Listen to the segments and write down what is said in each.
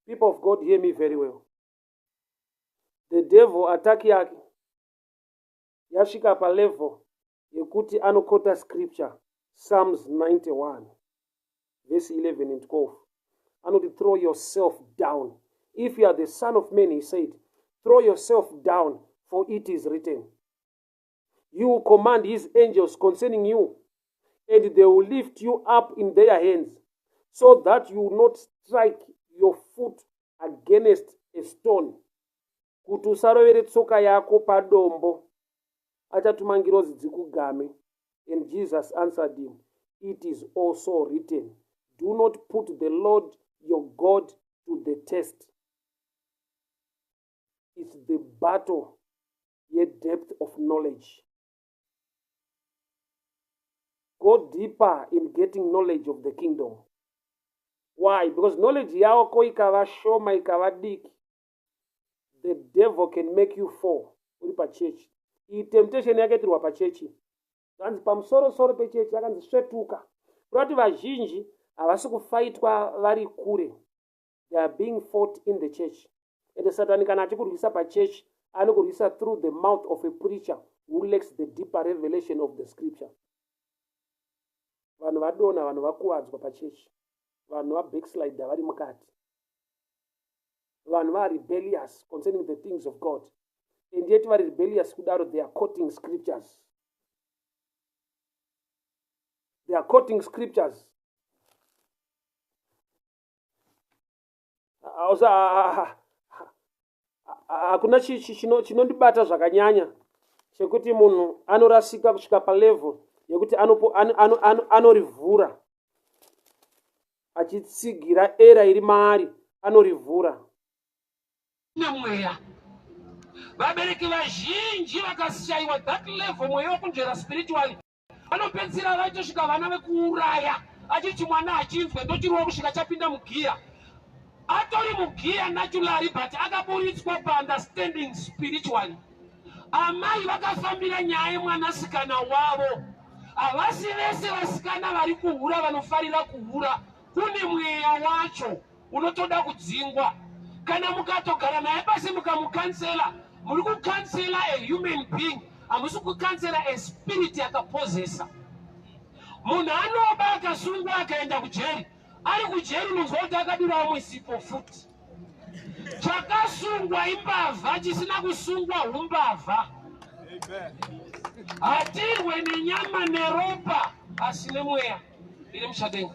People of God, hear me very well. The devil attack yake yasvika palevel yekuti anokota scripture Psalms 91 verse 11 and 12 anoti throw yourself down if you are the son of man he said throw yourself down for it is written you will command his angels concerning you and they will lift you up in their hands so that you will not strike your foot against a stone kuti usarovere tsoka yako padombo achatuma ngirozi dzikugame and jesus answered him it is also written do not put the lord your god to the test it's the battle yedepth of knowledge go deeper in getting knowledge of the kingdom why because knowledge yako ikava shoma ikava diki the devil can make you fall uri pachechi iyi temptation yakaitirwa pachechi zvanzi pamusorosoro pechechi akanzi svetuka kureva kuti vazhinji havasi kufaitwa vari kure they are being fought in the church ende satani kana achikurwisa pachechi anokurwisa through the mouth of a preacher who lacks the deeper revelation of the scripture vanhu vadonha vanhu vakuvadzwa pachechi vanhu vabackslider vari mukati vanhu varebellious concerning the things of god and yet vari rebellious kudaro they are quoting scriptures they are quoting scriptures hakuna chinondibata zvakanyanya chekuti munhu anorasika kusvika palevel yekuti anorivhura achitsigira era iri maari anorivhura nemweya vabereki vazhinji vakashaiwa that level mweya wekunzvera spiritually vanopedzisira vaitosvika vana vekuuraya achiti mwana achinzwe ndochirova kusvika chapinda mugiya atori mugiya naturally but akaburitswa paunderstanding spiritually amai vakafambira nyaya yemwanasikana wavo havasi vese vasikana vari kuhura vanofarira kuhura kune mweya wacho unotoda kudzingwa kana mukatogara naye pasi mukamukansela muri kukansela a human being hamusi kukansela a spirit yakapozesa munhu anoba akasungwa akaenda kujeri ari kujeri unonzwa kuti akadura vamwe sipo futi chakasungwa imbavha chisina kusungwa humbavha hatirwe nenyama neropa asi nemweya iri muchadenga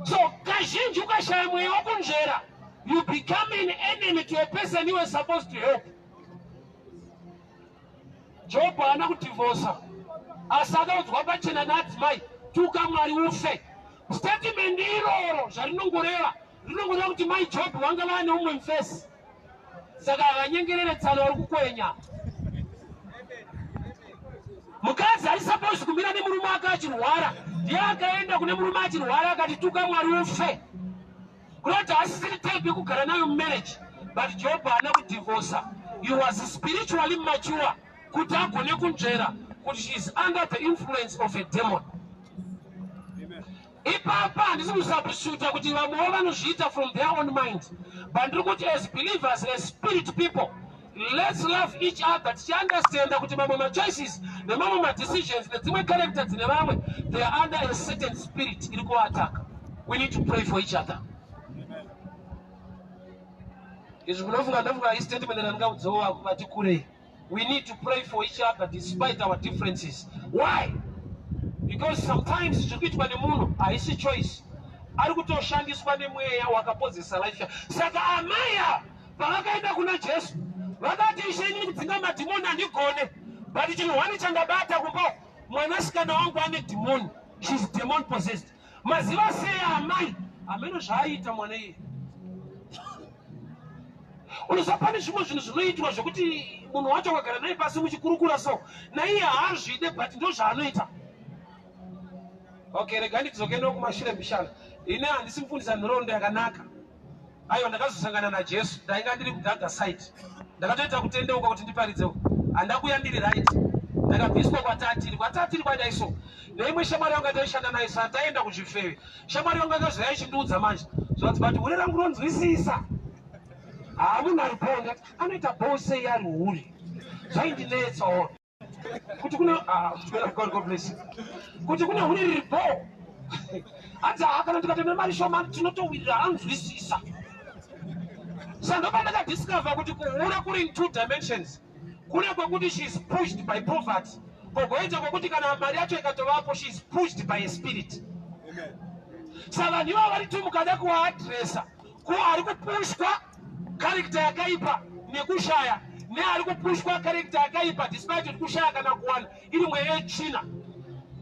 so kazhinji ukashaya mweya wokunzvera you become an enemy to a person you were supposed to help Jobho haana kudhivhosa asi akaudzwa pachena naadzimai tuka Mwari ufe. Statement iroro zvarinongoreva rinongoreva kuti mai Jobho vanga vaane umwe mufesi, saka havanyengerere tsano vari kukwenya. Mukadzi ari supposed kumira nemurume wake achirwara ndiye akaenda kune murume achirwara akati tuka Mwari ufe. Kunoti haasisiri type yekugara nayo mumarriage but Job haana kudivorsa. He was spiritually mature kuti agone kunzvera kuti she is under the influence of a demon. Ipapa handisi kusubstituta kuti vamwewo vanozviita from their own mind but ndiri kuti as believers as spirit people let's love each other tichiunderstanda kuti mamwe machoices nemamwe madecisions nedzimwe character dzine vamwe they are under a certain spirit iri kuvaataka we need to pray for each other izvi munofunga ndofunga istatement randingaudzowa vati kurei we need to pray for each other despite our differences why because sometimes zviri kuitwa nemunhu haisi choice ari kutoshandiswa nemweya wakapozesa life saka amai Pavakaenda kuna Jesu vakati, Ishe, inini kudzinga madhimoni handigone, but chinhu hwani chandabata kumba mwanasikana wangu ane dhimoni, she's demon possessed. Maziva sei amai? Hameno zvaaiita mwana iye. Unoziva pane zvimwe zvinhu zvinoitwa zvekuti munhu wacho akagara naye pasi muchikurukura so naiye haazvide but ndozvaanoita. Okay, rega ndidzoke nokumashure mbishana. Ini handisi mufundisa nhoroondo yakanaka. Aiwa ndakazosangana naJesu ndainga ndiri kudhaga side ndakatoita kutendeuka kuti ndiparidze handakuya ndiri right ndakabviswa kwatatiri kwatatiri kwaidai so neimwe shamwari yangu yataishanda nayo saa taenda kuzvifeve shamwari yangu yakazouya ichindiudza manje Zvanzi but hure rangu ronzwisisa. Haa munhu ari bhoo ndati anoita bhoo sei ari hure. Zvaindinetsawo. Kuti kune ah, God, God bless you. Kuti kune hure riri bhoo. Hanzi haa kana ndikatoenda mari shoma tinotowirira anzwisisa. Saka ndopandakadiscover kuti kuhura kuri in two dimensions. Kune kwekuti she is pushed by poverty, kogoita kwekuti kana mari yacho ikatovapo she is pushed by a spirit. Saka vanhu ivavo vari tu mukada kuvaadresa ko ari kupushwa character yakaipa nekushaya neari kupushwa character yakaipa despite kuti kushaya kana kuwana iri mweya yetsvina.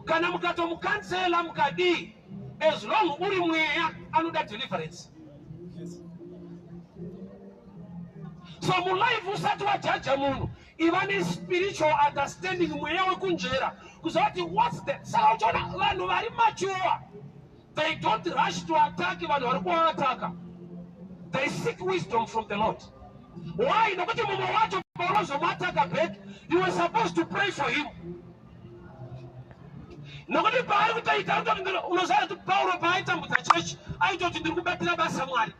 Kana mukatomukansela mukadii, as long uri mweya anoda deliverance. So mulife usati wajaja munhu iva nespiritual understanding, mweya wekunzvera kuziva kuti what's the. Saka uchiona vanhu vari mature, they don't rush to attack vanhu vari kuvaataka. They seek wisdom from the Lord. Why? Nokuti mumwe wacho paunozomuataka back, you were supposed to pray for him. Nokuti paari kutoita unoziva kuti Pauro paaitambudza chechi aitoti ndiri kubatira basa Mwari.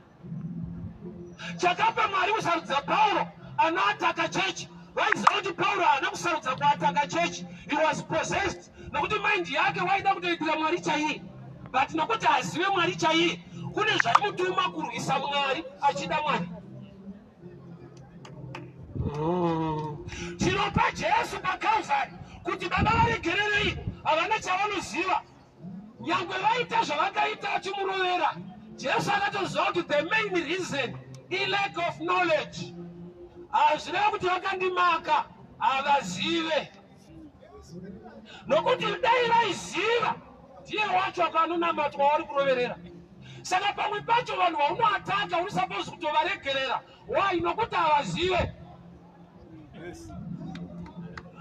Chakapa Mwari kusarudza Pauro anoataka chechi, vaiziva kuti Pauro haana kusarudza kuataka chechi, he was possessed. Nokuti mind yake waida kutoitira Mwari chaiye, but nokuti hazive Mwari chaiye, kune zvaimutuma kurwisa Mwari achida Mwari. Tinopa Jesu paCalvary kuti baba varegererei, havana chavanoziva. Nyangwe vaita zvavakaita achimurovera, Jesu akatoziva kuti the main reason ilack of knowledge. Hazvireva kuti vakandimaka, havazive. Nokuti dai vaiziva, ndiye wacho akanonamatwa wauri kuroverera. Saka pamwe pacho vanhu vaunoataka uri supposed kutovaregerera. Why? Nokuti havazive.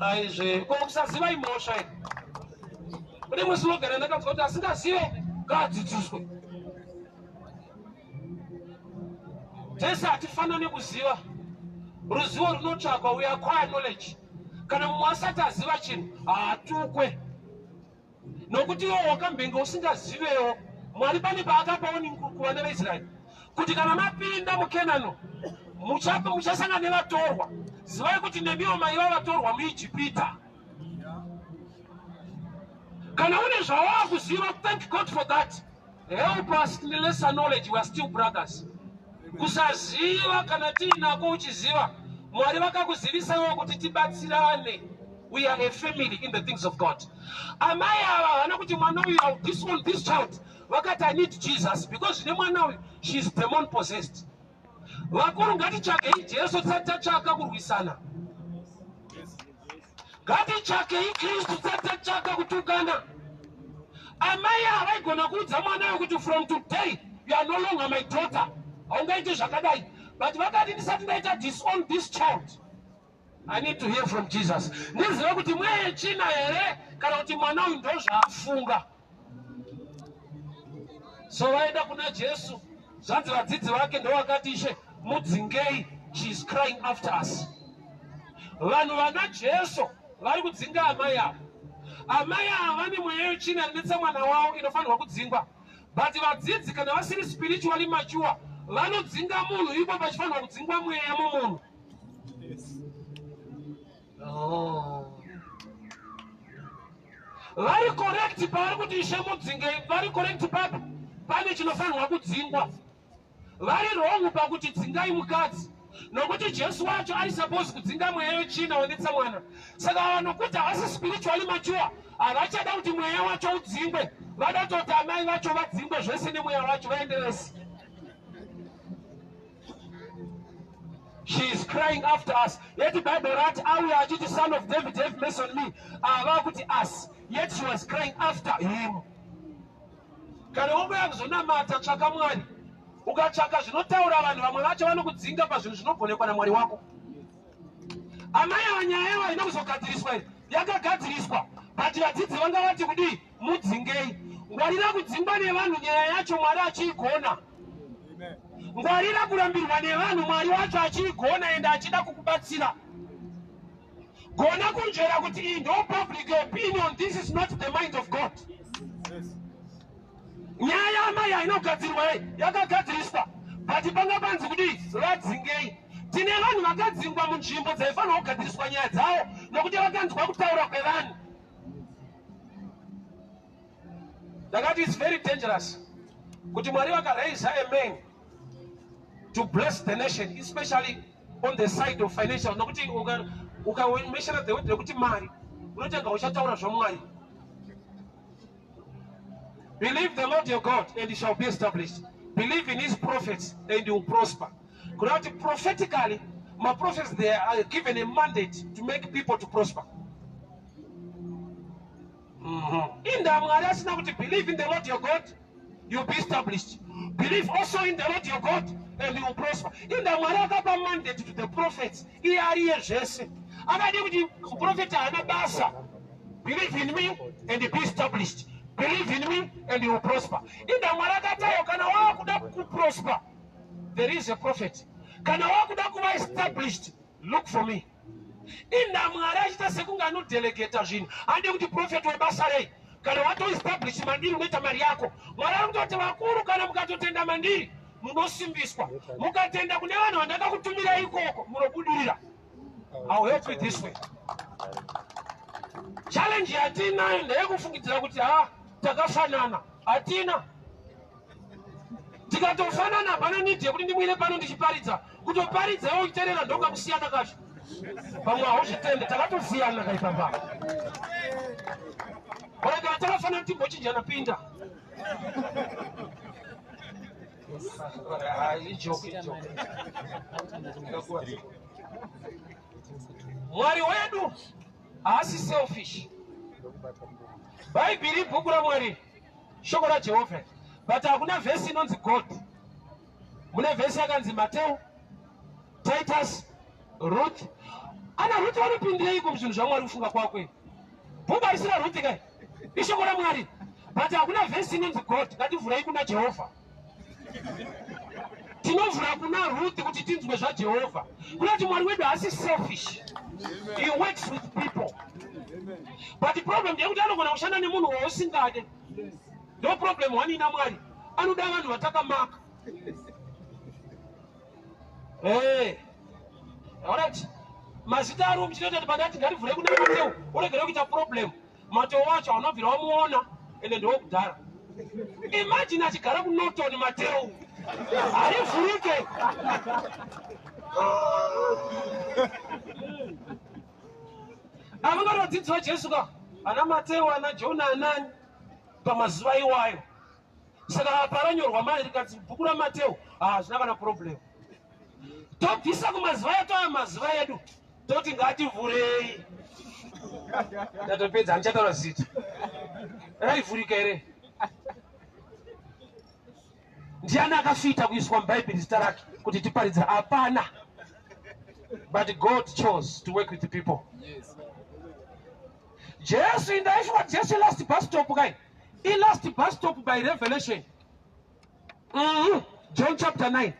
Aizve, ko kusaziva imhosva here? Kune imwe slogan yandakanzwa kuti asingazive ngaadzidziswe. Tese hatifanani kuziva. Ruzivo runotsvakwa, we acquire knowledge. Kana mumwe asati aziva chinhu haatukwe, nokuti iwo wakambenge usingazivewo. Mwari pane paakapawo kuvana veIsraeri kuti kana mapinda muKenano muchasangana nevatorwa, zivai kuti nemiwo maiva vatorwa muIjipita. Kana une zvawava kuziva, thank God for that. Help us in lesser knowledge, we are still brothers. Kusaziva kana tiinako uchiziva, Mwari vakakuzivisa iwo kuti tibatsirane. We are a family in the things of God. Amai ava havana kuti mwana uyu, I will disown this child. Vakati I need Jesus because zvine mwana uyu, she is demon possessed. Vakuru, ngatitsvagei Jesu tisati tatsvaka kurwisana. Ngatitsvakei Kristu tisati tatsvaka kutukana. Amai ava vaigona kuudza mwana uyu kuti from today you are no longer my daughter, haungaiti zvakadai. But vakati ndisati ndaita disown this child, I need to hear from Jesus, ndizive kuti mweya yetsvina here kana kuti mwana uyu ndozvaafunga. So vaenda kuna Jesu, zvanzi vadzidzi vake ndovakati, Ishe, mudzingei, she is crying after us. Vanhu vana Jesu vari kudzinga amai ava. Amai ava vane mweya yetsvina inetsa mwana wavo, inofanirwa kudzingwa. But vadzidzi kana vasiri spiritually mature vanodzinga munhu ipo pachifanirwa kudzingwa mweya mumunhu. Oh. Vari correct pavari kuti ishe mudzingei, vari correct papi? Pane chinofanirwa kudzingwa. Vari wrong pakuti dzingai mukadzi, nokuti Jesu wacho ari supposed kudzinga mweya yetsvina wanetsa mwana. Saka ava nokuti havasi spiritually mature, havachada kuti mweya wacho udzingwe, vada kutoti amai vacho vadzingwe zvese nemweya wacho vaende vese. She is crying after us. Yet Bible rati auya achiti, Son of David, have mercy on me. Ava kuti us. Yet she was crying after him. Kana wangouya kuzonamata, tsvaka Mwari. Ukatsvaka zvinotaura vanhu, vamwe vacho vanokudzinga pazvinhu zvinogonekwa naMwari wako. Amai ava nyaya yavo haina kuzogadziriswa here? Yakagadziriswa, but vadzidzi vanga vati kudii? Mudzingei. Ngwarira kudzingwa nevanhu nyaya yacho Mwari achiigona. Ngwarira kurambirwa nevanhu Mwari wacho achiigona ende achida kukubatsira. Gona kunzvera kuti iyi ndo public opinion, this is not the mind of God. Nyaya yaamai haina kugadzirwa ei, yakagadziriswa, but panga panzi kudii? Vadzingei. Tine vanhu vakadzingwa munzvimbo dzaifanirwa kugadziriswa nyaya dzavo nokuti vakanzwa kutaura kwevanhu. Ndakati it's very dangerous kuti Mwari vakaraisa a man to bless the nation, especially on the side of financial, nokuti ukameshera the word rekuti mari, unotanga uchataura zvaMwari. Believe the Lord your God and he shall be established. Believe in his prophets and you will prosper. Kureva kuti prophetically, maprophets, they are given a mandate to make people to prosper. Inda Mwari asina kuti believe in the Lord your God, you'll be established. Believe also in the Lord your God and you will prosper. Inda Mwari akapa mandate to the prophets, iye ariye zvese. Akadi kuti prophet haana basa. Believe in me and be established. Believe in me and you will prosper. Inda Mwari akatayo kana wakuda kuprosper, there is a prophet. Kana wakuda kuva established, look for me. Inda Mwari achiita sekunge anodelegata zvinhu. Handi kuti prophet webasa rei? Kana watoestablish mandiri, unoita mari yako. Mwari ari kutoti vakuru, kana mukatotenda mandiri munosimbiswa, mukatenda kune vanhu vandakakutumira ikoko munobudirira. I'll help you this way. Challenge yatinayo ndeyekufungidzira kuti ha, takafanana. Hatina. Tikatofanana, hapana need yekuti ndimwire pano ndichiparidza. Kutoparidza iwe uchiteerera ndokakusiyana kacho. Pamwe hauzvitende, takatosiyana kaipapa. Ora kana takafanana timbochinjana pinda. Ijoke, ijoke. Mwari wedu haasi selfish. Bhaibheri ibhuku raMwari, shoko raJehovha, but hakuna vhesi inonzi God. Mune vhesi yakanzi Mateu, Titus, Ruth. Ana Ruth vanopindireiko muzvinhu zvaMwari? Kufunga kwakwe, bhuku harisi raRuth kai, ishoko raMwari, but hakuna vhesi inonzi God. Ngativhurei kuna Jehovha. Tinovhura kuna Ruth kuti tinzwe zvaJehovha. Kunoti Mwari wedu haasi selfish, he works with people, but the problem ndeyekuti anogona kushanda nemunhu wausingade. Ndo problem one ina Mwari, anoda vanhu vatakamaka. Hey. Alright. Mazita ari muchinoita kuti pandati ngativhure kuna Mateu, uregere kuita problem. Mateu wacho haunobvira wamuona, ende ndewokudhara. Imagine achigara kuNorton. Mateu harivhurike. Avangari vadzidzi vaJesu ka, ana Mateu, ana Jona, anani pamazuva iwayo. Saka paranyorwa mari rikanzi bhuku raMateu, hazvina kana problem. Tobvisa kumazuva edu aya, mazuva edu, toti ngativhurei. Tatopedza, handichataura zita. Raivhurika here? Ndiani akafita kuiswa muBhaibheri zita rake kuti tiparidze? Hapana. But God chose to work with the people. Jesu, indaishuwa Jesu last bus stop kai, ilast bus stop by revelation. John chapter 9,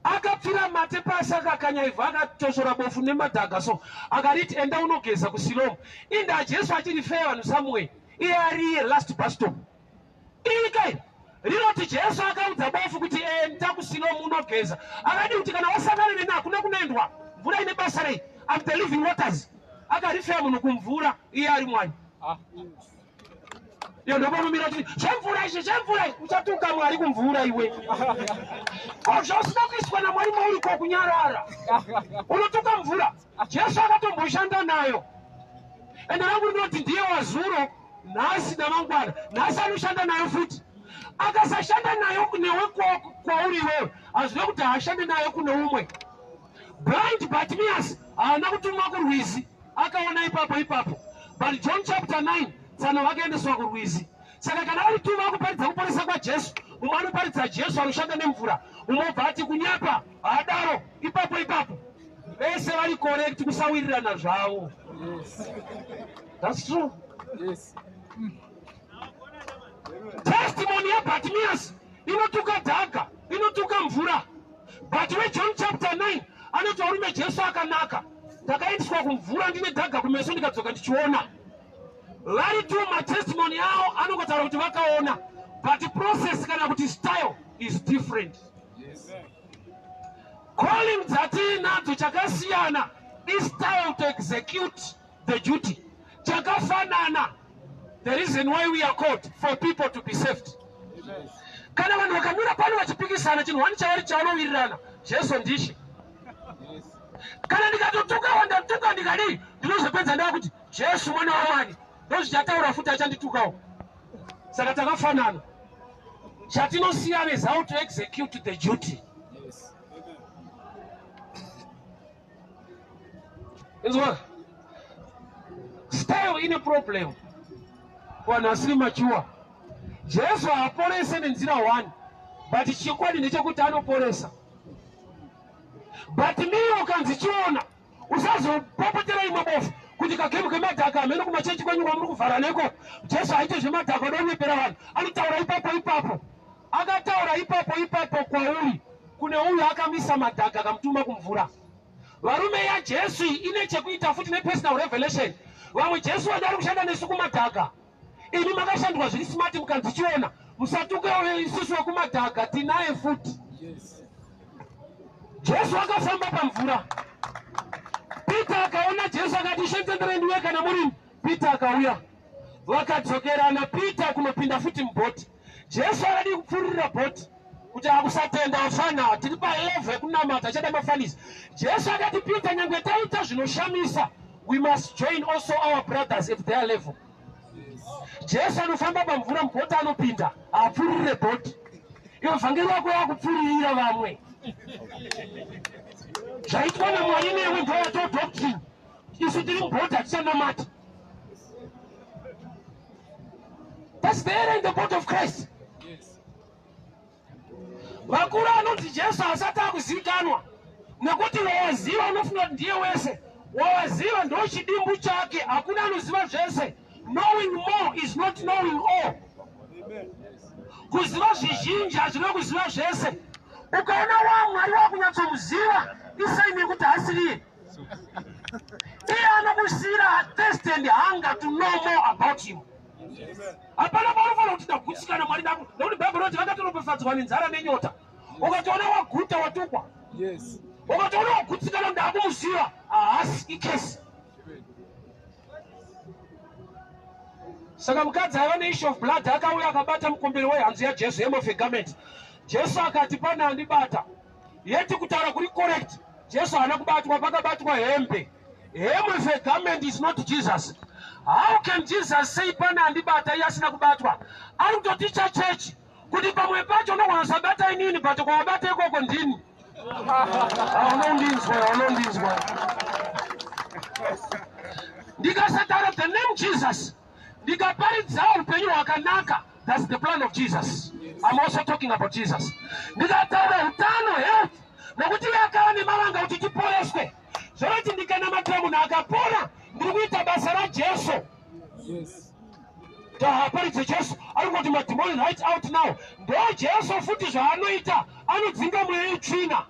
akapfira mate pasi, akakanya ivhu, akatoshora bofu nemadhaga, so akariti, "Enda unogeza kuSilomu." Inda Jesu achirifeya vanhu somewhere, iye ariye last bus stop. Irikai rinoti Jesu akaudza bofu kuti, "Enda kuSilomu unogeza." Akadi kuti kana wasangana neni hakuna kunoendwa. Mvura ine basa rei? Am the living waters. Akarifeya munhu kumvura, iye ari Mwari. Iyo ndopanomira kuti zvemvura izvi, zvemvura izvi, uchatuka Mwari kumvura iwe. Ko zvausina kuiswa naMwari mauri, ko kunyarara, unotuka mvura. Jesu akatomboshanda nayo. Ende rangu rinoti ndiye wazuro, nhasi namangwana. Nhasi anoshanda nayo futi. Akasashanda nayo newe kwauri iwewe, hazvina kuti haashande nayo kune umwe. Blind Bartimaeus haana kutumwa kurwizi, akaona ipapo ipapo. But John chapter 9, tsano vakaendeswa kurwizi. Saka kana vari tuma kuparidza kuporesa kwaJesu, mumwe anoparidza Jesu anoshanda nemvura, mumwe obva ati kunyepa, haadaro, ipapo ipapo. Vese vari correct, kusawirirana zvavo. That's true. Testimony yaBartimaeus inotuka dhaga, inotuka mvura, but weJohn chapter 9 anoti, "Varume, Jesu akanaka. Ndakaendeswa kumvura ndine dhaga kumeso, ndikadzoka ndichiona." Vari tu matestimony avo anongotaura kuti vakaona. But process kana kuti style is different. Calling dzatiinadzo chakasiyana istyle to execute the duty. Chakafanana, the reason why we are called for people to be saved. Kana vanhu vakamira pano vachipikisana, chinhu wani chavari chavanowirirana, Jesu ndishe. Kana ndikatotuka wandatuka ndikadii, ndinozopedza ndava kuti Jesu mwana waMwari, ndozvichataura futi achanditukawo. Saka takafanana, chatinosiyana is how to execute the duty. Inzwa, style ine problem kuvanhu vasiri mature. Jesu haaporese nenzira one, but chikwadi ndechekuti anoporesa. But me ukanzi chiona, usazopopotera imwe bofu kuti kagemu kemadhaka hameno kumachechi kwenyu kwamuri kuvhara neko. Jesu haite zvemadhaka, odonyepera vanhu. Anotaura ipapo ipapo, akataura ipapo ipapo kwauri kune uyo akamisa madhaka akamutuma kumvura. Varume, yaJesu iyi ine chekuita futi nepersonal revelation. Vamwe Jesu wadi ari kushanda nesu kumadhaka. Imi makashandwa zviri smart mukanzi chiona, musatuke isusu wekumadhaka, tinaye futi. Jesu akafamba pamvura. Peter akaona Jesu akati, "Ishe, nditenderei ndiuye kana murimi." Peter akauya, vakadzokerana. Peter kunopinda futi mubhoti. Jesu akadi kupfuurira bhoti kuti akusatenda afana, tiri palevel yekunamata, achada mafanisi. Jesu akati, "Peter, nyange taita zvinoshamisa, we must join also our brothers at their level." Jesu anofamba pamvura, mubhoti anopinda, haapfuurire bhoti. Iwe vhangeri wako yakupfuurira vamwe. Zvaitwa naMwari newe ndoyato doctrine. Isu tiri mubhoti, hatichanamata. That's the error in the body of Christ. Vakuru anonzi Jesu asati akuzivikanwa, nekuti wawaziva unofunga kuti ndiye wese. Wawaziva ndo chidimbu chake, hakuna anoziva zvese. Knowing more is not knowing all. Kuziva zvizhinji hazvina kuziva zvese. Ukaona waMwari wakunyatsomuziva, isign yekuti hasiriye. Iye anokusiyira thirst and hunger to know more about him. Hapana paunofanira kuti ndagutsikana Mwari ndaku, nekuti Bhaibheri roti vakatoropafadzwa nenzara nenyota. Ukatoona waguta, watukwa. Ukatoona wagutsikana, ndakumuziva, haasi icase. Saka mukadzi aiva neissue of blood akauya akabata mukombero wehanzu yaJesu, hem of a garment. Jesu akati, "Pane andibata." Yeti kutaura kuri correct, Jesu haana kubatwa, pakabatwa hembe. Hem of a garment is not Jesus. How can Jesus say pane andibata iye asina kubatwa? Ari kutoticha chechi kuti pamwe pacho unogona kusabata inini, but kwawabata ikoko ndini. Unondinzwa, unondinzwa. Ndikasataura the name Jesus, ndikaparidza upenyu hwakanaka, that's the plan of Jesus. I'm also talking about Jesus. Ndikataura utano, health, nokuti iye akava nemavanga kuti tiporeswe, zvoroti ndikanamatira munhu akapora, ndiri kuita basa raJesu. Tahaparidze Jesu ari kungoti madhimoni right out now. Ndo Jesu futi zvaanoita, anodzinga mweya yetsvina.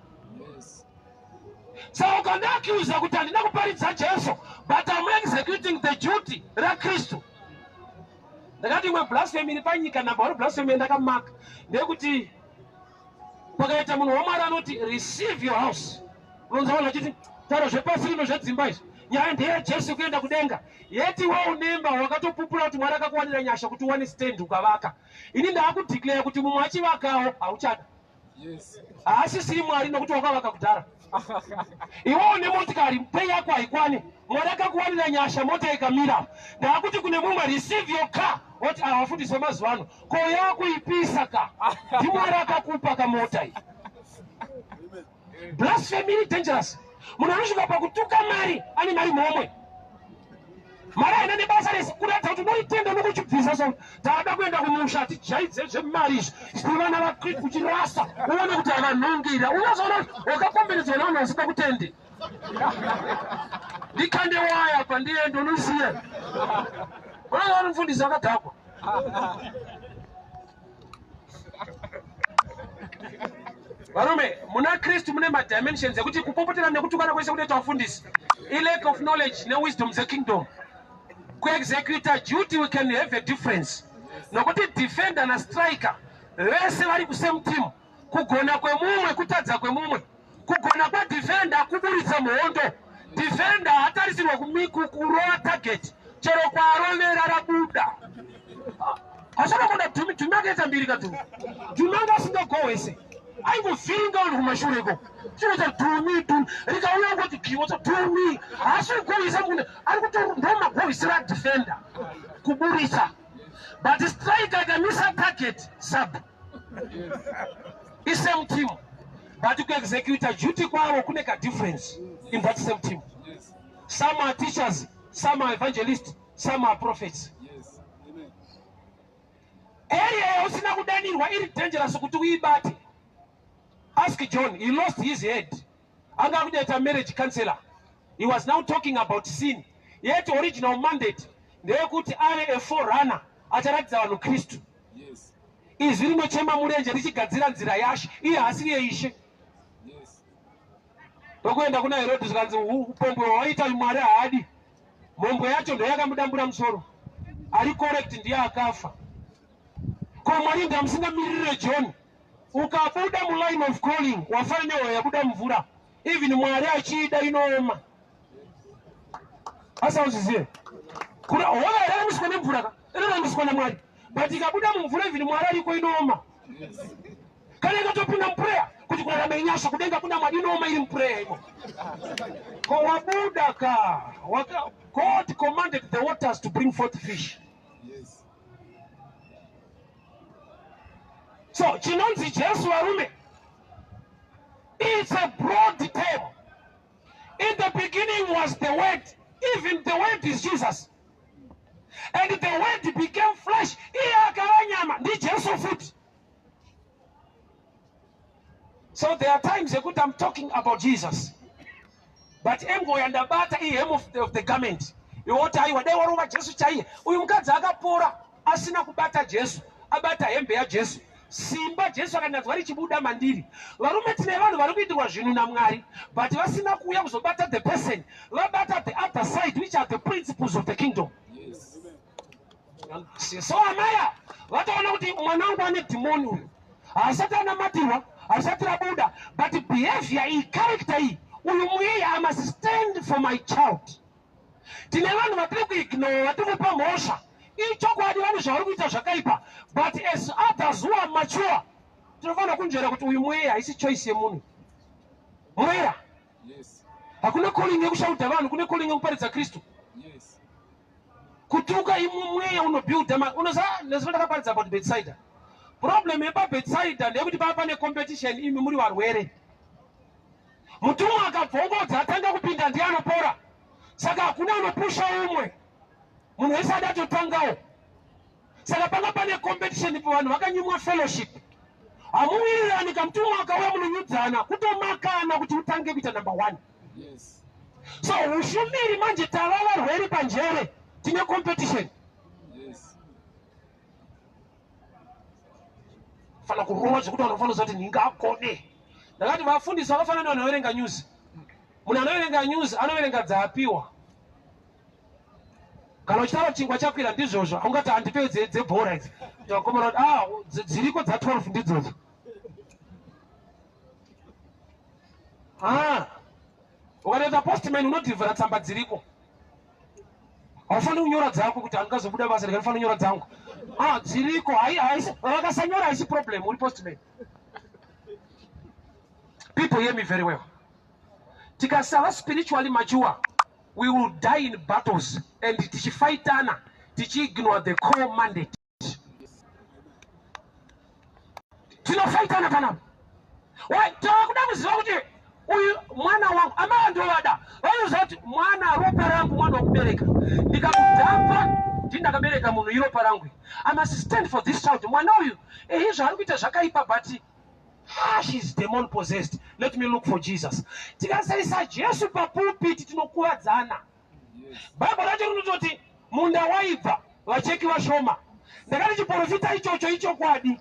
Saka ukandiaccusa kuti handina kuparidza Jesu, but am executing the duty raKristu. Ndakati imwe blasphemy iri panyika, number one blasphemy yandakamaka, ndeyekuti pakaita munhu waMwari anoti, "Receive your house," unonzwa vanhu vachiti, "Taura zvepasi rino zvedzimba izvi, nyaya ndeyaJesu kuenda kudenga." Yeti we unemba, wakatopupura kuti Mwari akakuwanira nyasha kuti uwane stand ukavaka. Ini ndaakudeclare kuti mumwe achivakawo hauchada, haasisiri Mwari, nokuti wakavaka kudhara. Iwewo nemotikari, pay yako haikwani, Mwari akakuwanira nyasha, mota ikamira. Ndaakuti kune mumwe, "Receive your car," oti, "Avafundisi vemazuva ano, ko yakuipisa ka?" NdiMwari akakupa kamota iyi. Blasphemy iri dangerous. Munhu anosvika pakutuka mari, ane mari momwe, mari haina nebasa rese, kuratidza kuti unoitenda nokuchibvisa. So taada kuenda kumusha, tijaidze zvemari izvi, tiri vana vaKristu, uchirasa uone kuti havanhongira. Unozoona kuti wakakomberedzwa navanhu vasina kutendi. Ndikande waya pandiende, unoziya, unoona mufundisi akadhakwa. Varume, muna Kristu mune madimensions ekuti kupopotera nekutukana kwese kunoita vafundisi ilack of knowledge newisdom dzekingdom. Kuexecuta duty, we can have a difference. Nokuti defender nastriker vese vari kusame team. Kugona kwemumwe kutadza kwemumwe. Kugona kwadefender kuburitsa muhondo. Defender hatarisirwa kurova target, chero kwarovera rabuda. Hasana kuda Dhumi. Dhumi akaita mbiri kadhumi. Dhumi anga asingagohwese, aingovhiringa vanhu kumashure iko. Chinoita Dhumi, Dhumi rikauya ngoti giwo Dhumi haasi kugohwisa munhu ari kuto ndo magohwisira defender kuburitsa. But striker akamisa target, sub isame team, but kuexecuta duty kwavo kune kadifference in that same team. Some are teachers, some are evangelists, some are prophets. Area yausina kudanirwa iri dangerous kuti uibate. Ask John, he lost his head. Anga kudaita marriage counselor. He was now talking about sin, yet original mandate ndeyekuti ave a forerunner acharatidza vanhu Kristu. Izwi rinochema murenje richigadzira nzira yashe. Iye haasiri yeishe. Ndokuenda kuna Herodhi, zvikanzi upombwe hwaita Mwari haadi. Mhombwe yacho ndoyakamudambura musoro. Ari correct ndiye akafa. Ko Mwari ndamusingamirire John? Ukabuda muline of calling, wafana nehwa yabuda mvura. Even Mwari achiida, inooma. Asi auzizive kuna hova iraramiswa nemvura ka, iraramiswa naMwari, but ikabuda mumvura, even Mwari ariko, inooma. Kana ikatopinda muprayer kuti kurarama inyasha, kudenga kuna Mwari, inooma iri muprayer imo. Ko wabuda ka waka, God commanded the waters to bring forth fish. So chinonzi Jesu, varume, it's a broad term. In the beginning was the Word. Even the Word is Jesus. And the Word became flesh, iye akava nyama, ndiJesu futi. So there are times yekuti I'm talking about Jesus, but angle yandabata ihem of the garment. Iwoti aiwa, dai warova Jesu chaiye. Uyu mukadzi akapora asina kubata Jesu, abata hembe yaJesu. Simba Jesu akananzwa richibuda mandiri. Varume, tine vanhu vari kuitirwa zvinhu naMwari, but vasina kuuya kuzobata the person, vabata the other side, which are the principles of the kingdom. So amaya vatoona kuti mwana wangu ane dhimoni uyu, haasati anamatirwa, haasati rabuda, but behavior iyi, character iyi, uyu mweya, I must stand for my child. Tine vanhu vatiri kuignore, vatiri kupa mhosva. Ichokwadi, vanhu zvavari kuita zvakaipa, but as others who are mature, tinofanira kunzvera kuti uyu mweya haisi choice yemunhu, mweya. Hakuna calling yekushaudha vanhu, kune calling yekuparidza Kristu. Kutuka imwe mweya unobuilda. Unoziva ndakaparidza about Bethsaida. Problem yepaBethsaida ndeyekuti pava pane competition. Imi muri varwere, mutumwa akabvongodza atanga kupinda ndiye anopora. Saka hakuna anopusha umwe munhu, wese ada atotangawo. Saka panga pane competition, vanhu vakanyimwa fellowship. Hamuwirirani. Kamutumwa akauya, munonyudzana kutomakana kuti utange kuita number one. So ushumiri manje, tava varwere panjere, tine competition. Fana kurova zvekuti vanhu vafanira kuti ndingagone. Ndakati vafundisi vakafanana nevanhu vanoverenga news. Munhu anoverenga news anoverenga dzaapiwa. Kana uchitaura chingwa chakwira, ndizvozvo. Haungati handipewe dzebhora idzi. Vakomana kuti ah, dziriko dza12 ndidzodzo. Ah, ukatoita postman, unodhivhura tsamba dziriko. Haufaniri kunyora dzako kuti handingazobuda basa, ndikanofanira kunyora dzangu. Ah, dziriko, vakasanyora haisi problem, uri postman. People, hear me very well. Tikasava spiritually mature, we will die in battles and tichifaitana, tichiignore the core mandate. Tinofaitana panapa. Takuda kuziva kuti uyu mwana wangu, amai ndovada, vanoziva kuti mwana ropa rangu, mwana wokubereka, ndikamudhamba ndii ndakabereka munhu, iropa rangu. I must stand for this child. Mwana uyu, ehe, zvaari kuita zvakaipa, but ah, she is demon possessed, let me look for Jesus. Tikasaisa Jesu papulpit, tinokuvadzana. Bhaibheri racho rinototi munda waibva, vacheki vashoma. Ndakati chiprofita ichocho ichokwadi.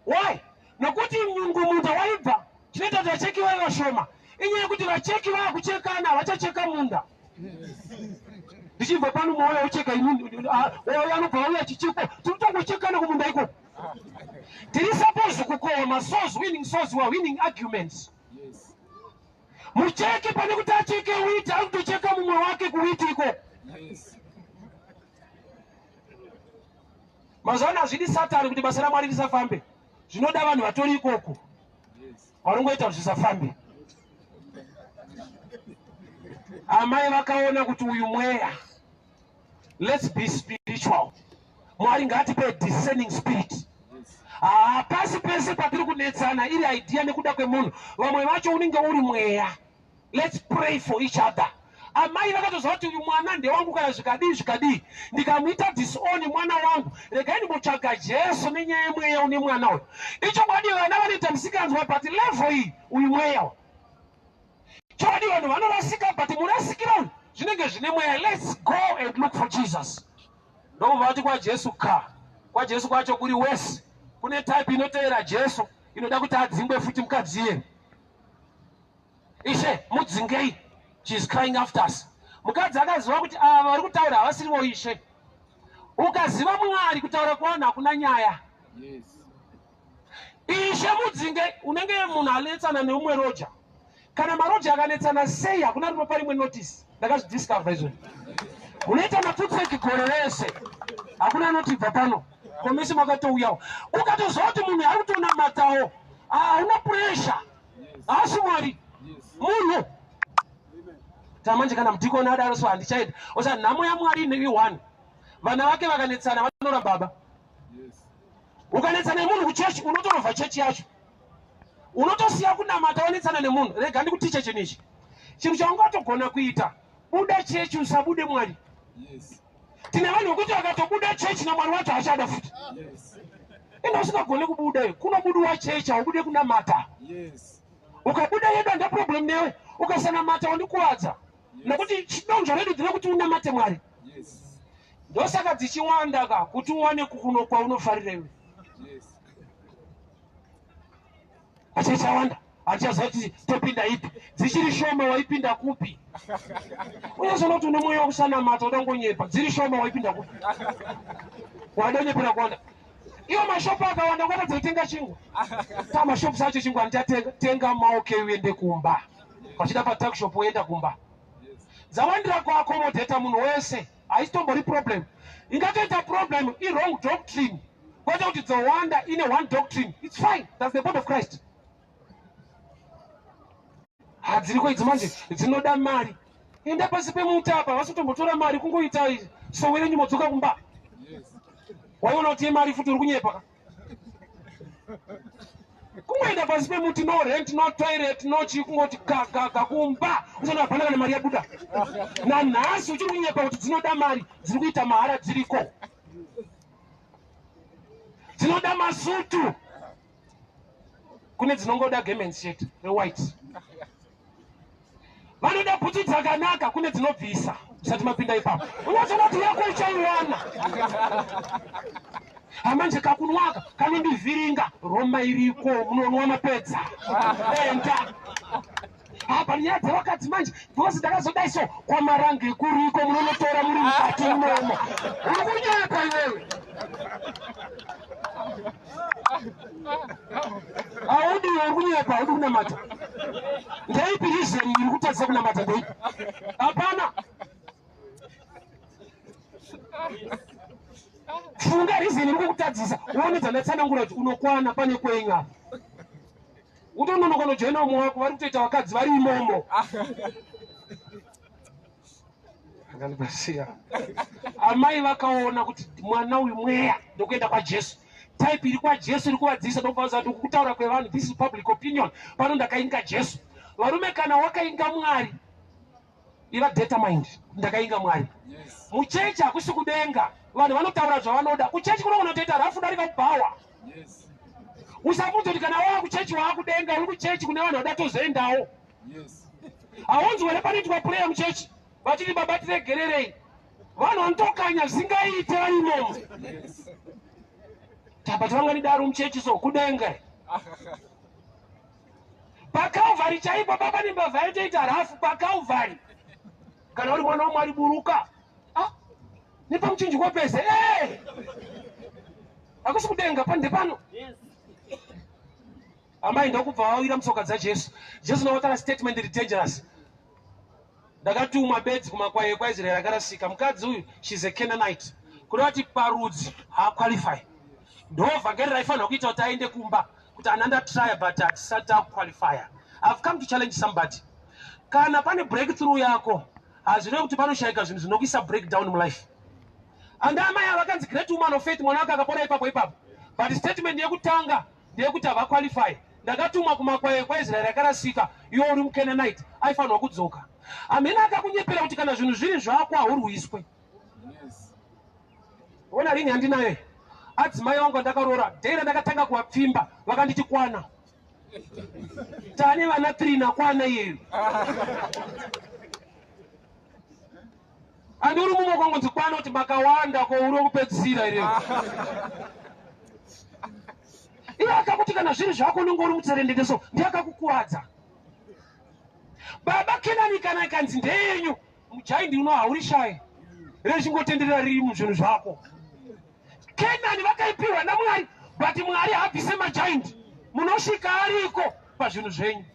Why? Nokuti nyungu munda waibva, chinoita kuti vacheki vave vashoma inyaya yekuti vacheki vava kuchekana, vachacheka munda. Ndichibva pano mwoyo ucheka inini, uyo anobva auya chichiko, tinotongochekana kumunda ikoko. Tiri suppose kukohwa masouls, winning souls, we are winning arguments. Mucheke pane kuti acheke wheat, ari kutocheka mumwe wake kuwheat ikoko. Mazuva ano hazvidi Satani kuti basa raMwari risafambe, zvinoda vanhu vatori ikoko vanongoita kuti zvisafambe. Amai vakaona kuti uyu mweya, let's be spiritual. Mwari ngaatipe discerning spirit. Hapasi pese patiri kunetsana iri idea nekuda kwemunhu, vamwe vacho unenge uri mweya. Let's pray for each other. Amai vakatoziva kuti uyu mwana ndewangu, kana zvikadii zvikadii, ndikamuita disown mwana wangu, regai ndimbotsvaga Jesu nenyaya yemweya une mwana uyu. Ichokwadi vana vanoita musikanzwa, but level iyi uyu mweya uyu. Chokwadi vanhu vanorasika, but murasikira uyu zvinenge zvine mweya. Let's go and look for Jesus. Ndokubva vati kwaJesu ka kwaJesu kwacho kuri wese. Kune type inoteera Jesu inoda kuti adzingwe futi mukadzi iye. Ishe, mudzingei, she is crying after us. Mukadzi akaziva kuti ava vari kutaura havasirivo Ishe. Ukaziva Mwari, kutaura kwavanhu hakuna nyaya. Ishe mudzinge, unenge munhu anetsana neumwe roja. Kana maroja akanetsana sei, hakuna rinopa rimwe notice. Ndakazvidiscover izvo. Munoita matutseki gore rese, hakuna anotibva pano komisi makatouyawo. Ukatoziva kuti munhu ari kutonamatawo, hauna pressure, haasi Mwari, munhu tamanje. Kana mudhikoni adaro so handichaita osa. Nhamo yaMwari i1, vana vake vakanetsana vanora baba. Ukanetsana nemunhu kuchechi, unotorovha chechi yacho, unotosiya kunamata wanetsana nemunhu. Rega ndikutiche chinhu ichi. Chinhu chaungatogona kuita, buda chechi, usabude Mwari. Tine vanhu vekuti vakatobuda chechi, naMwari wacho hachada futi. Enda usingagoni kubuda, kunobudiwa chechi, haubude kunamata. Ukabuda yedu handa problem newe, ukasanamata wandikuvadza, nekuti chidonzvo redu ndinekuti unamate Mwari. Ndosaka dzichiwanda ka, kuti uwane kukuno kwaunofarira iwe. Achichawanda, handichaziva kuti topinda ipi. Dzichiri shoma waipinda kupi? Unozoona kuti une mwoyo wekusanamata, uda ngonyepa. Dziri shoma waipinda kupi? Wada kunyepera kuwanda. Iwo mashopu akawanda, ungatadza kutenga chingwa? Ta mashopu acho chingwa handichatenga. Tenga maoke uende kumba, vachida patuckshop uenda kumba. Dzawandira kuaccommodata munhu wese, haisitombori problem. Ingatoita problem iwrong doctrine, kwete kuti dzowanda. Ine one doctrine, it's fine, that's the body of Christ. Hadziriko idzi manje dzinoda mari. Enda pasi pemuti apa, vasi kutombotora mari, kungoita sowe renyu modzoka kumba. Waiona kuti yemari futi uri kunyepa ka. Kungoenda pasi pemuti, no rent, no toilet, no chii, kungoti gagaga kumba, usana hapana kana mari yabuda. Nanhasi uchiri kunyepa kuti dzinoda mari. Dziri kuita mahara dziriko. Dzinoda masutu, kune dzinongoda garments chete rewhite. Vanoda bhutsu dzakanaka, kune dzinobvisa. Usati mapinda ipapo, unozoona kuti yako uchaiwana. Hamanje kakunwaka kanondivhiringa, Roma iriko, munonwa mapedza, enda apa. Nyaya dzevakadzi manje, because ndakazodai so, kwaMarange kuriko, munonotora muri mukati imomo. Uri kunyepa iwewe, haudi, uri kunyepa, haudi kunamata. Ndeipi reason iri kutadzisa kunamata? Ndeipi? Hapana. Funga reason iri kukutadzisa, uone dzandatsanangura kuti unokwana pane kwenyu apa. Utononoka unojoina umwe wako, vari kutoita vakadzi vari imomo. Akandibasiya. Amai vakaona kuti mwana uyu mweya, ndokuenda kwaJesu. Type iri kwaJesu iri kuvadzisa, ndokuvaudza kuti kutaura kwevanhu, this is public opinion, pano ndakainga Jesu. Varume, kana wakainga Mwari, iva determined, ndakainga Mwari. Muchechi hakusi kudenga, vanhu vanotaura zvavanoda. Kuchechi kunogona kutoita rafu darika kubhawa. Usabvunza kuti kana wava kuchechi waakudenga. Uri kuchechi kune vanhu vada tozoendawo. Haunzwi here panoitwa prayer muchechi vachiti, "Baba, tiregererei"? Vanhu vanotokanya zvisingaite vari imomo. Tabati vanganidaro muchechi, so kudenga paCalvary chaipo, baba nembavha yaitoita rafu paCalvary. Kana uri mwana waMwari, buruka. Ah. Nepamuchinjikwa pese. Hey! Hakusi kudenga pano ndepano. Amai ndokubva vawira mutsoka dzaJesu. Jesu ndokutaura statement iri dangerous. Ndakatumwa bedzi kumakwai ekwaIsraeri akarasika. Mukadzi uyu she's a Canaanite. Kureva kuti parudzi haaqualify. Ndovhangeri raifanirwa kuita kuti aende kumba kuti ana ndatrya but hatisati takuqualifya. I've come to challenge somebody. Kana pane breakthrough yako hazvirevi kuti panoshayika zvinhu zvinokuisa breakdown mulife. And amai ava vakanzi great woman of faith, mwana wake akapora ipapo ipapo. But statement yekutanga ndeyekuti havaqualify. Ndakatumwa kumakwai ekwaIsraeri akarasika, iwe uri muCanaanite, aifanirwa kudzoka. Hamene akakunyepera kuti kana zvinhu zviri zvako haurwiswe. Ona ringi handinayo. Adzimai vangu andakaroora, day randakatanga kuvapfimba, vakanditi kwana. Tane vana 3 nakwana iyeyo. Andi uri mumwe kwangonzi kwana kuti makawanda ko uri wekupedzisira here? Iye akakuti kana zviri zvako unenge uri mutserendende so ndiye akakukuvadza. Baba Kenani kana ikanzi ndeyenyu mujaindi uno haurishaye rechingotenderera riri muzvinhu zvako. Kenani vakaipiwa naMwari but Mwari haabvise majaindi munosvika ariko pazvinhu zvenyu.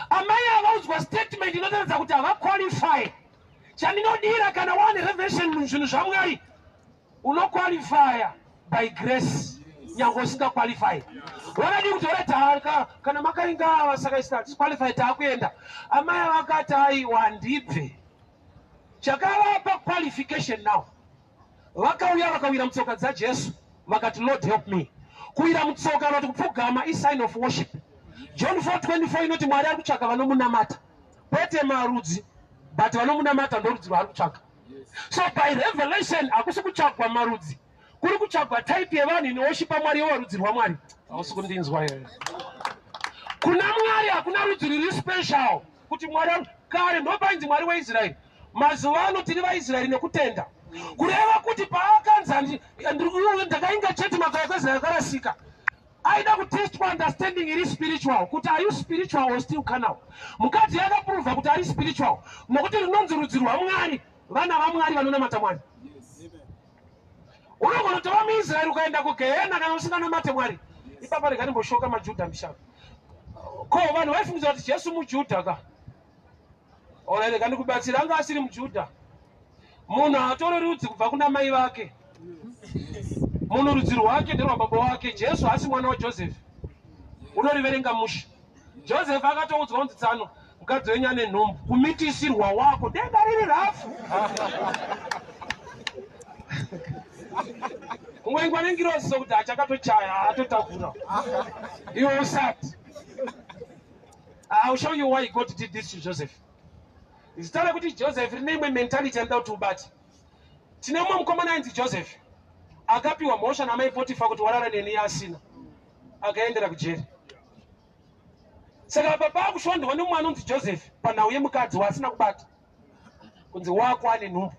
Amai avaudzwa statement inotaridza kuti havaqualify. Chandinodira kana wane revelation muzvinhu zvaMwari unoqualifya by grace nyange usingaqualify. Vakadii kuti ora kana makainga ava saka isi qualify taakuenda. Amai vakati aiwa ndibve. Chakavapa qualification now. Vakauya vakawira mutsoka dzaJesu vakati Lord help me. Kuwira mutsoka kana kuti kupfugama isign of worship. John 4:24 inoti Mwari ari kutsvaka vanomunamata. Kwete marudzi but vanomunamata ndorudzi rwaari kutsvaka. So by revelation hakusi kutsvagwa marudzi. Kuri kutsvagwa type yevanhu inoworshipa Mwari yova rudzi rwaMwari. Hausi kundinzwa here? Kuna Mwari hakuna rudzi ruri special kuti Mwari kare ndopainzi Mwari weIsraeri. Mazuva ano tiri vaIsraeri nekutenda. Kureva kuti paakanzi ndakainga chete makwai ekwaIsraeri akarasika. Aida kutestwa understanding iri spiritual kuti are you spiritual or still carnal. Mukadzi akaprova kuti ari spiritual nokuti rinonzi rudzi rwaMwari, vana vaMwari vanonamata Mwari. Unogona kutova muIsraeri ukaenda kugehena kana usinganamate Mwari. Ipapa rega ndimboshoka maJudha mishana. Ko vanhu vaifungidzira kuti Jesu muJudha ka? Ora rega ndikubatsira, anga asiri muJudha. Munhu haatore rudzi kubva kuna mai vake. Munhu rudzi rwake nderwababa wake. Jesu haasi mwana waJoseph. Unoriverenga mushe. Joseph akatoudzwa kunzi tsano mukadzi wenyu ane nhumbu, kumitisirwa wako denga riri rafu. Kungoingwa nengirozi sokuti achakatochaya atotakura iwe usati. I'll show you why God did this to Joseph. Zita rekuti Joseph rine imwe mentality yanoda kuti ubate. Tine mumwe mukomana ainzi Joseph akapiwa mhosva namai Potifa kuti warara neni asina, akaendera kujeri. Saka baba akushondwa nemumwe anonzi Joseph panhau yemukadzi waasina kubata kunzi wako ane nhumbu.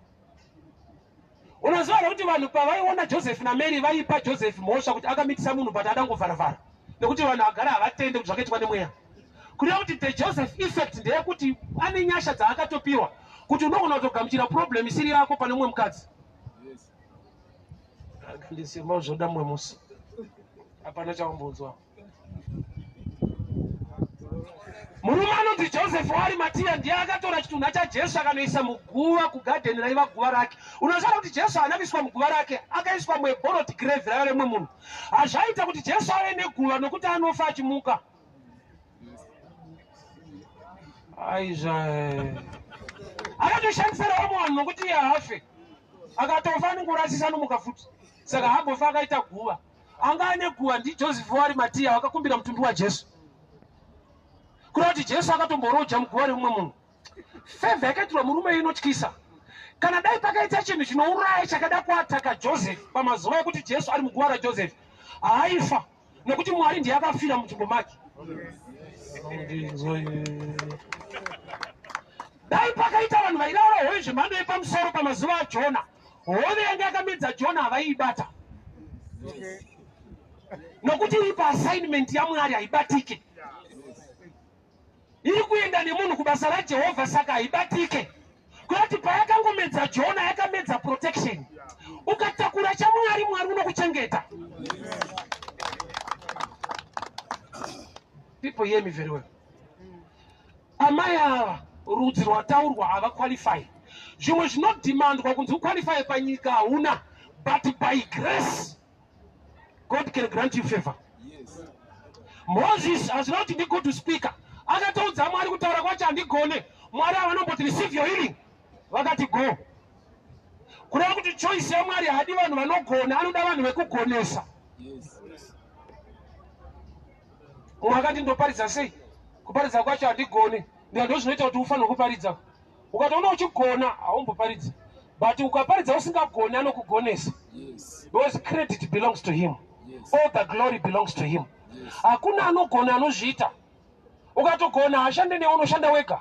Unoziva here kuti vanhu pavaiona Joseph naMary vaipa Joseph mhosva kuti akamitisa munhu but adangovharavhara nekuti vanhu agara havatende kuti zvakaitwa nemweya. Kureva kuti the Joseph effect ndeyekuti ane nyasha dzaakatopiwa kuti unogona kutogamuchira problem isiri yako pane mumwe mukadzi. Ndisema zvoda mumwe musi. Hapana chaumbonzwa. Murume anonzi Joseph waArimatia ndiye akatora chitunha chaJesu akanoisa muguva kugadheni raiva guva rake. Unoziva kuti Jesu haana kuiswa muguva rake, akaiswa muborrowed grave raiva remumwe munhu. Hazvaita kuti Jesu ave neguva nokuti anofa achimuka. Aizva. Akatoshandisa rawo munhu nokuti iye haafe. Akatofa anongorasisa anomuka futi. Saka haambofa akaita guva. Anga ane guva ndiJoseph waArimatia wakakumbira mutumbi waJesu. Kureva kuti Jesu akatomboroja muguva remumwe munhu. Favor yakaitirwa murume inotyisa. Kana dai pakaita chinhu chinouraya chakada kuataka Joseph pamazuva ekuti Jesu ari muguva raJoseph, haaifa nokuti Mwari ndiye akafira munzvimbo make. Dai pakaita vanhu vairaura hove zvemhando yepamusoro pamazuva aJona, hove yanga yakamedza Jona havaiibata nokuti iri paassignment yaMwari haibatike. Iri kuenda nemunhu kubasa raJehovha saka haibatike. Kuti payakangomedza Jona, yakamedza protection. Ukatakura chaMwari, Mwari unokuchengeta. People, hear me very well. Amai ava, rudzi rwataurwa, havaqualify. Zvimwe zvinodhimandwa kunzi uqualify panyika hauna, but by grace God can grant you favor. Moses hazvina kuti ndigood speaker. Akatoudza Mwari, "Kutaura kwacho handigone." Mwari havanomboti, "Receive your healing." Vakati, "Go." Kureva kuti choice yaMwari haadi vanhu vanogona, anoda vanhu vekugonesa. Mumwe akati, "Ndoparidza sei? Kuparidza kwacho handigone." Ndika, ndo zvinoita kuti ufanire kuparidza. Ukatoona uchigona, haumboparidzi, but ukaparidza usingagoni, anokugonesa, because credit belongs to him. All the glory belongs to him. Hakuna anogona anozviita. Ukatogona, hashande newe, unoshanda wega.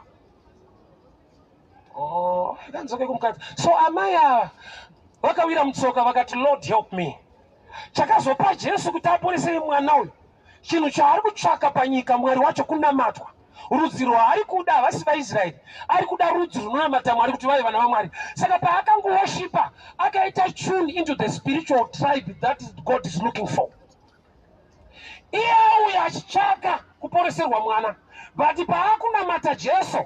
Oh, ndanzoke kumukadzi. So amai ava vakawira mutsoka, vakati, "Lord, help me." Chakazopa Jesu kuti aporesei mwana uyu, chinhu chaari kutsvaka panyika, Mwari wacho, kunamatwa. Rudzi rwaari kuda havasi vaIsraeri, ari kuda rudzi runonamata Mwari kuti vave vana vaMwari. Saka paakangowoshipa, akaita tune into the spiritual tribe that God is looking for. Iye auya achitsvaka kuporeserwa mwana, but paakunamata Jesu,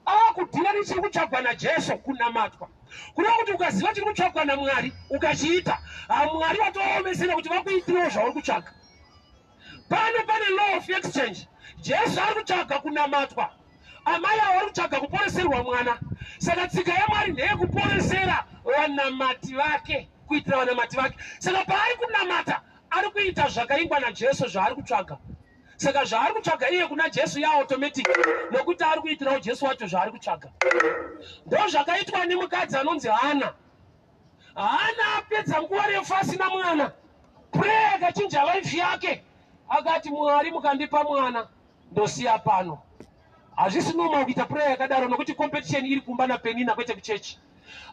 akudhira nechiri kutsvagwa naJesu, kunamatwa. Kureva kuti ukaziva chiri kutsvagwa naMwari, ukachiita, haMwari vatoomesera kuti vakuitirewo zvauri kutsvaga. Pano pane law of exchange. Jesu ari kutsvaga kunamatwa, amai avo vari kutsvaga kuporeserwa mwana. Saka tsika yaMwari ndeyekuporesera vanamati vake, kuitira vanamati vake. Saka paari kunamata, ari kuita zvakaingwa naJesu, zvaari kutsvaga. Saka zvaari kutsvaga iye kuna Jesu yaautomatic, nokuti ari kuitirawo Jesu wacho zvaari kutsvaga. Ndo zvakaitwa nemukadzi anonzi Hana. Hana apedza nguva refu asina mwana. Prayer akachinja life yake. Akati, "Mwari, mukandipa mwana, ndosiya pano." Hazvisi normal kuita prayer yakadaro, nokuti competition iri kumba naPenina, kwete kuchechi.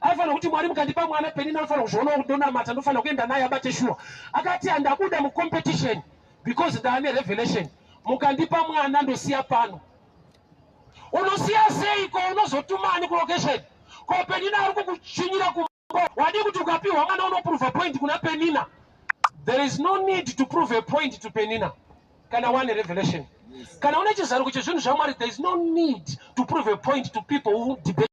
Aifanira kuti, "Mwari, mukandipa mwana, Penina anofanira kuzvionawo kuti ndonamata, ndofanira kuenda naye abate shuwa." Akati, "Handabuda mucompetition because ndaane revelation. Mukandipa mwana, ndosiya pano." Unosiya seiko? Unozotumani kulocation ko? Penina ari kukuchinyira kumba. Wadi kuti ukapiwa mwana, unoprova point kuna Penina? There is no need to prove a point to Penina kana wane revelation. Kana une chizaruko chezvinhu zvaMwari, there is no need to prove a point to people who debate.